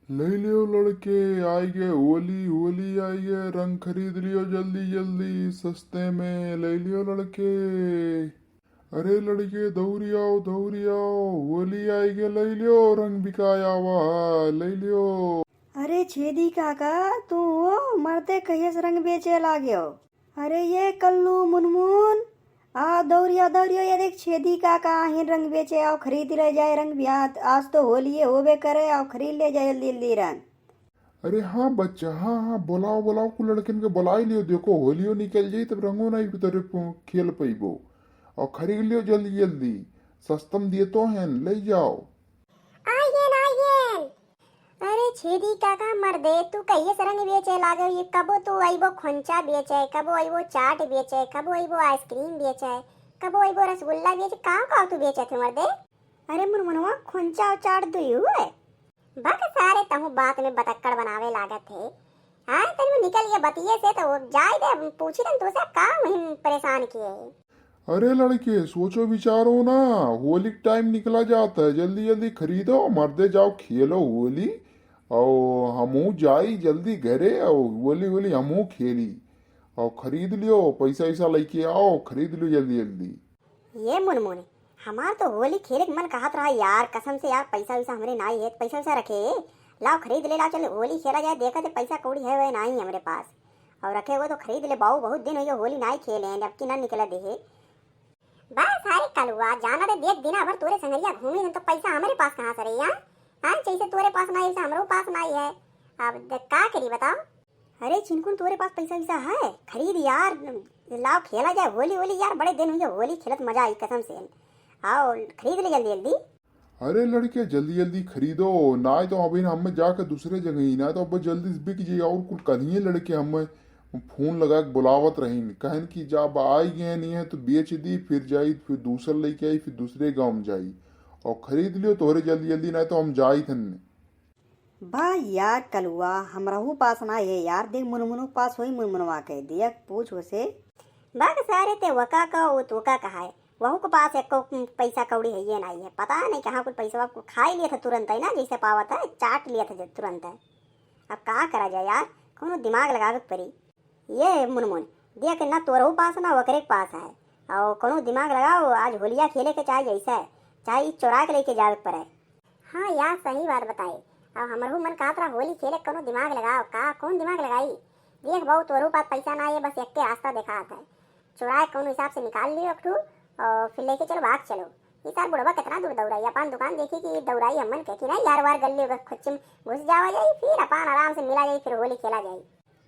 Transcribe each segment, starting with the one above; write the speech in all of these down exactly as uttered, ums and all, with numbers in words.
लइ लियो लड़के, आइ गे होली, होली आइ गे, रंग खरीद लियो जल्दी जल्दी, सस्ते में लइ लियो लड़के। अरे लड़के, दौरी आओ, दौरी आओ, होली आइ गे, लइ लियो, रंग बिकाय आवा है, लइ लियो। अरे छेदी काका, तू हो मर्दे, कहिए से रंग बेचे लागे हो? अरे ये कल्लू, मुनमुन, आ दौरिया, दौरिया, ये देख छेदी काका आहिन रंग बेचे, आओ खरीद ले जाए रंग बिहात, आज तो होलिये होबे करे, आओ खरीद ले जाए जल्दी जल्दी रंग। अरे हाँ बच्चा, हाँ हाँ, बोलाओ बोलाओ, कुल लड़कन के बोलाइ लियो, देखो होलियो निकल जाई तब रंगो नाहीं तोरे पो-, खेल पइबो, और खरीद लियो जल्दी जल्दी, सस्ता में दिए तो हैं, लइ जाओ। आइगेन, आइगेन। अरे छेदी काका मर्दे, तू कहिए से रंग बेचे लागे, ये कबो तू अइबो खोंचा बेचे, कबो अइबो चाट बेचे, कबो अइबो आइसक्रीम बेचे, कबो अइबो रसगुल्ला बेचे, काव काव तू बेचे थे मर्दे? अरे मुनमुनवा, खोंचा और चाट दुई हुए? बक सारे, तहूँ बात में बतक्कड़ बनावे लागत है। हाँ, तनी निकल गया बतिये से तो जाए दे, अब पूछी तन तोसे का मुहिम परेशान किए है। अरे लड़के, सोचो विचारो ना, होली के टाइम निकला जात है, जल्दी जल्दी खरीदो, मर्दे जाओ खेलो होली, और हमहू जाई जल्दी घरे, और होली होली हमहू खेली, और खरीद लियो, पैसा वैसा लेके आओ, खरीद लियो जल्दी जल्दी। ये मुनमुन, हमार तो होली खेले के मन कहत रहा यार, कसम से यार, पैसा वैसा हमरे नाई है, पैसा वैसा रखे, लाओ खरीद ले, लाओ चल होली खेला जाए, देखा थे पैसा कौड़ी है वह नाई हमरे पास, और रखे हुए तो खरीद ले बाऊ, बहुत दिन हो गए होली नाई खेले हैं, अब की ना निकला दे है। बस अरे कलुआ, जाना दे, देख दिना भर तोरे संगरिया घूमी तो पैसा हमरे पास कहाँ से रही, हाँ? हाँ, जैसे तोरे पास नाई, वैसे हमरो पास नाई है। अब देख का करी बताओ? अरे चिनकुन, तोरे पास पैसा वैसा है? खरीद यार, लाओ खेला जाए होली, होली यार, बड़े दिन हुए होली खेलत, मजा आई कसम से। आओ खरीद ले जल्दी जल्दी। अरे लड़के, जल्दी जल्दी खरीदो, नाई तो अभी हम जाके दूसरे जगह ही, नाई तो अब जल्दी से बिक जाई। और कुल कलिए लड़के हम फोन लगा के बुलावत रहीन, कहन कि जब आई गए नहीं है तो बेच दी, फिर जाई, फिर दूसर लेके आई, फिर दूसरे गाँव में जाई और खरीद लियो तोहरे जल्दी जल्दी, नाई तो हम जाई थन। बा यार कलुआ, हमरहू पास ना है यार, देख मुनमुनो पास होई, मुनमुनवा के देख, पूछ उसे। बक सारे, ते वका का, वो तोका कहा है, वहू के पास एको पैसा कौड़ी है ये नाई है, पता नहीं कहाँ कुल पैसा खाई लिया था तुरंत है ना, जैसे पावत है चाट लिया था तुरंत है। अब का करा जाए यार, कोनो दिमाग लगावे के पड़ी। ये मुनमुन, देख ना तोरहू पास ना ओकरे के पास है, और कोनो दिमाग लगाओ, आज होलिया खेले के चाहे जैसे, चाहे ई चोरा के लेके जावे के पड़े। हाँ यार, सही बात बताई। अब हमरहू मन कहत रहा होली खेले, कोनो दिमाग लगाओ। का, कौन दिमाग लगाई? देख बहू, तोरू पास पैसा ना है, बस एक के रास्ता देखात है, चुराए कौन हिसाब से निकाल लियो एक ठू और फिर लेके चलो, भाग चलो। ये सार बुढ़वा कितना दूर दौड़ाई, अपन दुकान देखी कि दौड़ाई हमन के कि नहीं यार, वार गल्ली ओकर खुच्ची में घुस जावा जाई, फिर अपन आराम से मिला जाई, फिर होली खेला जाई।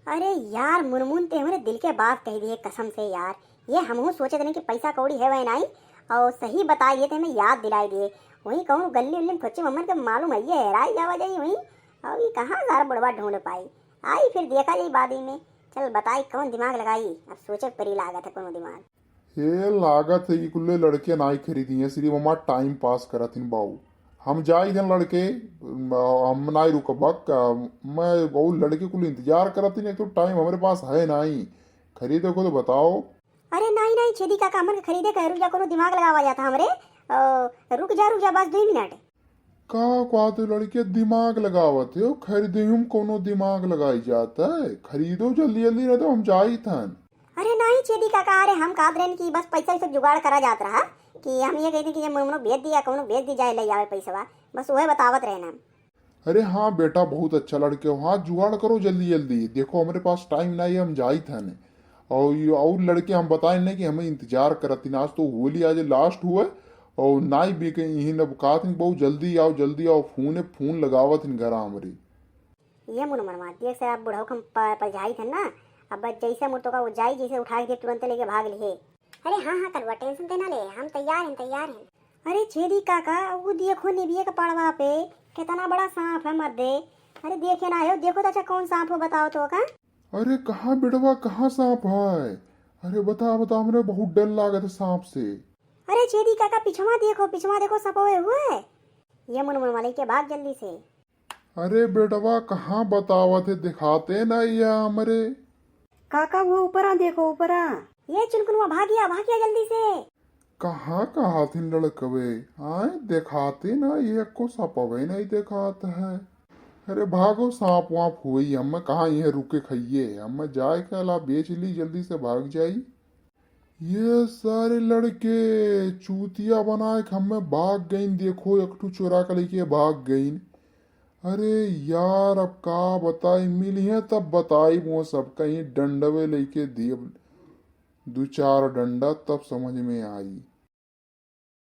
अरे यार मुनमुन, ते हमरे दिल के बात कह दिए कसम से यार। ये हमहू सोचत नहीं कि पैसा कौड़ी है वह नाई, और सही बताई दिए, ते हमें याद दिलाई दिए। वहीं कहूँ गल्ली उल्ली में खोचे मम्मन के मालूम है, ये हेराई जावा जाई वहीं। और ये कहाँ सारा बुढ़वा ढूंढ पाई? आई फिर देखा जाई बाद ही में। चल बताई कौन दिमाग लगाई, अब सोचे परी लागत है कोनो दिमाग। ए, लागत है ई कुल्ले लड़के नाई खरीदी हैं, सिर्फ हमार टाइम पास करत हिन बाऊ। हम जाई थन लड़के, हम नाई रुकबक, मैं बाऊ लड़के कुल इंतजार करत हिन, एक तो टाइम हमरे पास है नाई। खरीदे को तो बताओ। अरे नाई, नाई, छेदी काका, हमन के खरीदे के है, रुक जा, कोनो दिमाग लगावा जाता हमरे। ओ, रुक जा, रुक जा, बस दुई मिनट। का कहत हो लड़के, दिमाग लगावत हो? खरीदे हम कोनो दिमाग लगाई जात है? खरीदो जल्दी जल्दी, नहीं तो हम जाई थन। अरे नाई छेदी काका, अरे हम कहत रहन कि बस पैसा वैसा जुगाड़ करा जात रहा, कि हम ये कहते कि ये मुनमुनो भेज दिया, कोनो भेज दी जाए, ले आवे पैसवा, बस वह बतावत रहन हम। अरे हाँ बेटा, बहुत अच्छा लड़के हो। हाँ, जुगाड़ करो जल्दी जल्दी। देखो, हमरे पास टाइम नहीं है, हम जाई थन। और ये और लड़के हम बताए नहीं कि हमें इंतजार करत थी। आज तो होली आज लास्ट हुआ और नाई बिके इहिन। अब कहत नहीं, बहुत जल्दी आओ, जल्दी आओ। फोन फोन लगावत इन घर हमरे। ये मुन मनमा, देख से अब बुढ़ऊ हम प-, पलझाई थन ना। अब बस जैसे मुड़ तो का वो जाई, जैसे उठा के तुरंत लेके भाग लिए। अरे हाँ, हाँ, कलुआ, टेंशन ते ना ले, हम तैयार हैं, तैयार हैं। अरे छेदी काका, वो देखो निबिये के पड़वा पे कितना बड़ा सांप है मर्दे। अरे देखे ना हो, देखो तो अच्छा कौन सांप हो, बताओ तो का। अरे कहाँ बेटवा, कहाँ सांप है? अरे बता, बता, हमरे बहुत डर लागत है सांप से। अरे छेदी काका, पिछवा देखो, पिछवा देखो, सपवे हुए। ये मुन मुन वाले के भाग जल्दी से। अरे बेटवा, कहाँ बतावत है, दिखाते ना ये हमरे। काका, वो ऊपरा देखो, ऊपरा। ये चुनकुनवा, भागिया, भागिया जल्दी से। कहाँ, कहाँ थिन लड़कवे? आए, दिखाते ना, ये को सपवे नहीं दिखात है। अरे भागो, सांप वाप होई, हमें कहाँ यह रुके खइये, हमें जाए के अला बेच ली, जल्दी से भाग जाई। ये सारे लड़के चूतिया बनाए के हमें भाग गईन, देखो एक ठो चोरा के लेके भाग गईन। अरे यार, अब का बताई, मिलिहे तब बताई, वो सब कहीं डंडवे लेके देब दू चार डंडा, तब समझ में आई।